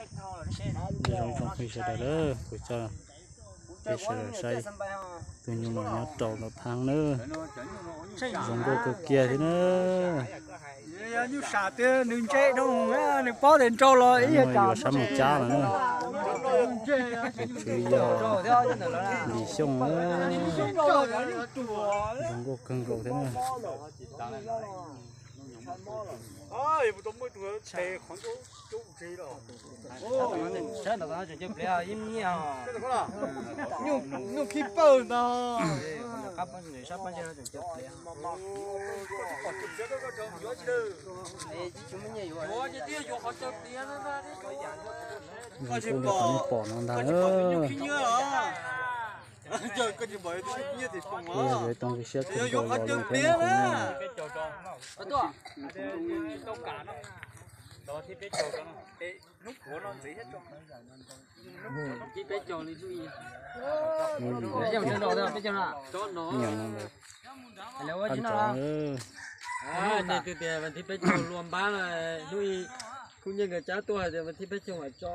Nyob zoo tsoom phooj ywg sawv daws, kuv coj peb sawv daws saib tus nyuj no nyob rau ntawm phab nawb. Zoo nkauj kawg kiag thiab na. Nyuj sam tias nws ntse dhau, nws paub tias nrau los ib yam yuav sab mus cab lawm na. Tus tswv yog Lis Xyooj na. Zoo nkauj kawg nkaus thiab na. Sab ntawm ko tseem cog plev ib nyiaj os. Nyuj khib pawg ntag. Sab pab ntse no tseem cog plev. Zoo nkauj li qhov nej pom no ntag. Kuj yog yuav ib tug ntxhais siab kawg nkaus los li thiab na. Mus lim lawm, ib nyuag no lawm. Qab nrov. Tias vas thib peb caug luag npab no, hnub ib khub nyiaj nkawd cab tuaj tias vas thib peb caug mam tso.